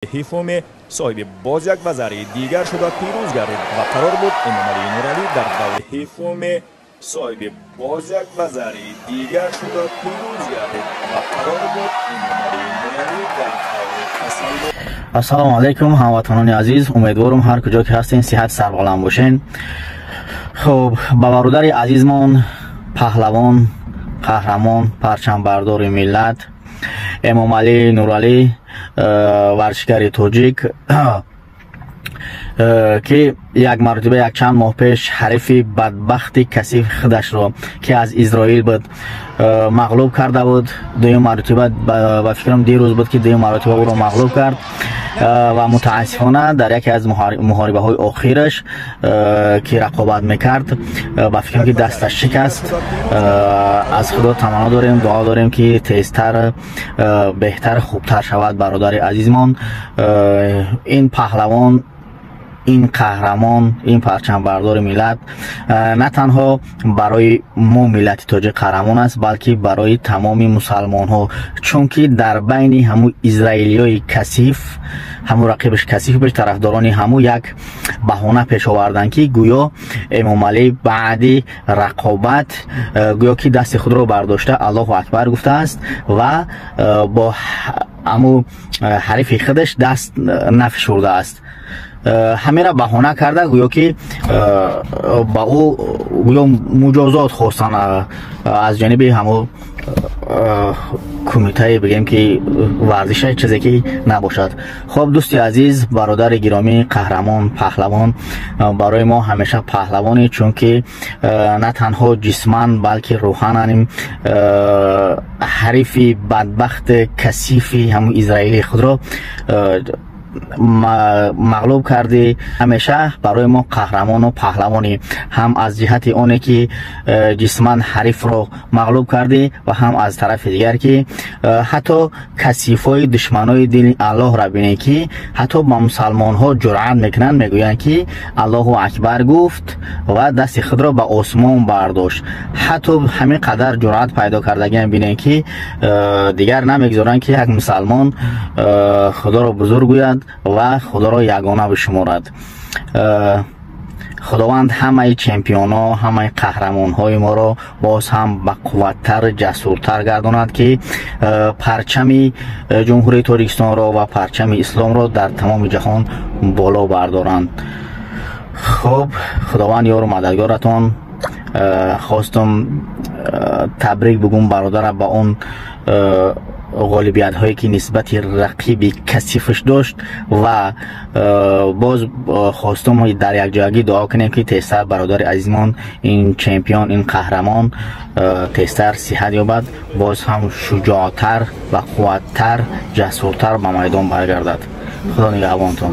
Ҳифуми соҳиби боз як вазари дигар шуда пирӯз гардид ва қарор буд Эмомалӣ Нуралӣ дар даври Ҳифуми соҳиби боз як вазари дигар шуда пирӯз гардид ва қарор буд Эмомалӣ Нуралӣ дар даври тасаллут. Ассалому алайкум, ҳамватанони азиз, умедворам, ҳар куҷо ки ҳастен, сиҳат сарбаланд бошен. Хуб, ба бародари азизмон, паҳлавон, қаҳрамон, парчамбардори миллат Эмомалӣ Нуралӣ, варзишгари тоҷик, ки як маротиба якчанд моҳ пеш ҳарифи бадбахти касиф худашро, ки аз Изроил буд, мағлуб карда буд. Дуюм маротиба, ба фикрам, дирӯз буд, ки дуюм маротиба ӯро мағлуб кард ва мутаассифона дар яке аз муҳорибаҳои охираш, ки рақобат мекард, ба фикрам, ки дасташ шикаст. Аз Худо таманно дорем, дуо дорем, ки тезтар беҳтар, хубтар шавад бародари азизмон. Ин паҳлавон, ин қаҳрамон, ин парчамбардори миллат на танҳо барои мо, миллати тоҷик, қаҳрамон аст, балки барои тамоми мусалмонҳо, чунки дар байни ҳамун израилиёи касиф, ҳамун рақибаш касиф буд, тарафдорони ҳаму як баҳона пеш оварданд, ки гӯё Эмомалӣ баъди рақобат гӯё ки дасти худро бардошта, Аллоҳу акбар гуфтааст ва бо ҳаму ҳарифи худаш даст нафишурдааст. Ҳамеро баҳона карда, гӯё ки ба ӯ гӯё муҷозот хостанд аз ҷониби ҳамо кумитае, бигем, ки варзиша, чизе ки набошад. Хоб, дӯсти азиз, бародари гиромӣ, қаҳрамон, паҳлавон, барои мо ҳамеша паҳлавонӣ, чунки на танҳо ҷисман, балки рӯҳан ҳарифи бадбахти касифи ҳамун израили худро мағлуб кардӣ. Ҳамеша барои мо қаҳрамону паҳлавонӣ, ҳам аз ҷиҳати оне ки ҷисман ҳарифро мағлуб кардӣ ва ҳам аз тарафи дигар, ки ҳатто касифҳои душманои дини Аллоҳро бинед, ки ҳатто ба мусалмонҳо ҷуръат мекунанд, мегӯянд, ки Аллоҳу акбар гуфт ва дасти худро ба осмон бардошт. Ҳатто ҳамин қадар ҷуръат пайдо кардагиам бинед, ки дигар намегузоранд, ки як мусалмон Худоро бузург гӯяд ва Худоро ягона бишуморад. Худованд ҳамаи чемпионҳо, ҳамаи қаҳрамонҳои моро боз ҳам бақувваттар, ҷасуртар гардонад, ки парчами Ҷумҳурии Тоҷикистонро ва парчами исломро дар тамоми ҷаҳон боло бардоранд. Хуб, Худованд ёру мададгоратон. Хостум табрик бугум бародара ба он ғолибиятҳое, ки нисбати рақиби касифаш дошт, ва боз хостум дар якҷоягӣ дуо кунем, ки тезтар бародари азизмон, ин чемпион, ин қаҳрамон тезтар сиҳат ёбад, боз ҳам шуҷоътар ва қувваттар, ҷасуртар ба майдон баргардад. Худо нигаҳбонтон.